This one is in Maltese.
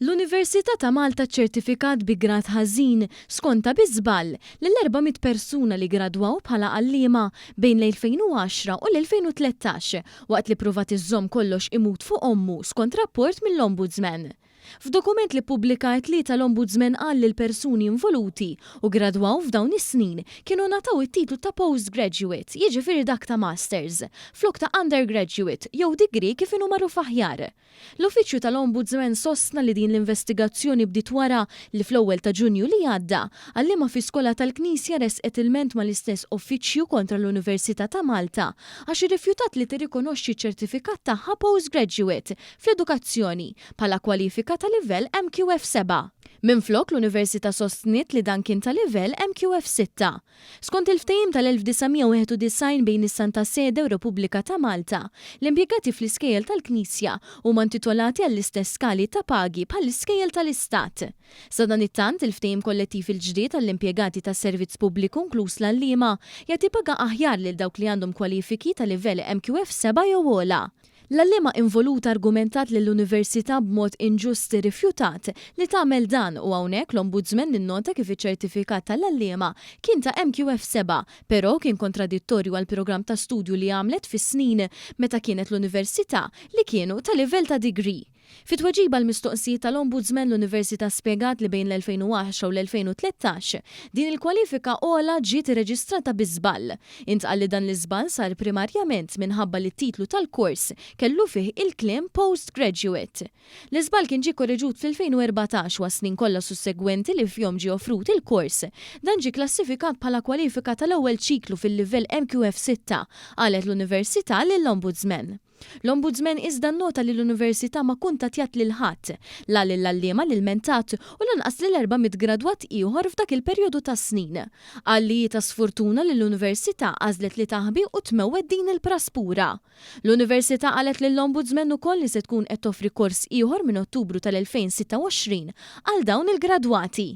L-Università ta' Malta ċċertifikat bi grad ħażin, skontha bi żball, lil 400 persuna li ggradwaw bħala għalliema bejn l-2010 u l-2013, waqt li ppruvat iżżomm kollox imut fuq ommu, skont rapport mill-Ombudsman. F'dokument li ppubblika t-Tlieta l-Ombudsman qal li l-persuni involuti u ggradwaw f'dawn is-snin kienu ngħataw it-titlu ta' postgraduate, jiġifieri dak ta' masters, flok ta' undergraduate jew degree kif inhu magħruf aħjar. L-Uffiċċju tal-Ombudsman sostna li din l-investigazzjoni bdiet wara li fl-ewwel ta' Ġunju li għadda, għalliema fi skola tal-Knisja ressqet ilment mal-istess Uffiċċju kontra l-Università ta' Malta għax irrifjutat li tirrikonoxxi ċ-ċertifikat tagħha postgraduate fl-edukazzjoni bħala kwalifika ta' livell MQF 7. Minflok, l-Università sostniet li dan kien ta' livell MQF 6. Skont il-Ftehim tal-1991 bejn is-Santa Sede u r-Repubblika ta' Malta, l-impjegati fl-iskejjel tal-Knisja huma intitolati għall-istess skali ta' pagi bħall-iskejjel tal-Istat. Sadanittant, il-ftehim kollettiv il-ġdid għall-impjegati tas-servizz pubbliku inkluż l-għalliema jagħti paga aħjar lil dawk li għandhom kwalifiki ta' livell MQF 7 jew ogħla. L-għalliema involuta argumentat li l-Università b'mod inġust irrifjutat li tagħmel dan u hawnhekk l-Ombudsman innota kif iċ-ċertifikat tal-għalliema kien ta' MQF 7 però kien kontradittorju għall-programm ta' studju li għamlet fis-snin meta kienet l-Università li kienu ta' livell ta' degree. Fi tweġiba għall-mistoqsijiet tal-Ombudsman l-Università spjegat li bejn l-2010 u l-2013 din il-kwalifika ogħla ġiet irreġistrata bi żball. Intqal li dan l-iżball sar primarjament minħabba li t-titlu tal-kors kellu fih il-kliem postgraduate. L-iżball kien ġie korreġut fl-2014 u għas-snin kollha sussegwenti li fihom ġie offrut il-kors, dan ġie klassifikat bħala kwalifika tal-ewwel ċiklu fil-livell MQF 6, qalet l-Università lill-Ombudsman. L-Ombudsman iżda nnota li l-Università ma kkuntattjat lil ħadd, la lill-għalliema li lmentat u lanqas lil 400 gradwat ieħor f'dak il-perjodu ta' snin. Qal li hi ta' sfurtuna li l-Università għażlet li taħbi u tmewwet din il-praspura. L-Università qalet lill-Ombudsman ukoll li se tkun qed toffri kors ieħor minn Ottubru tal-2026 għal dawn il-gradwati.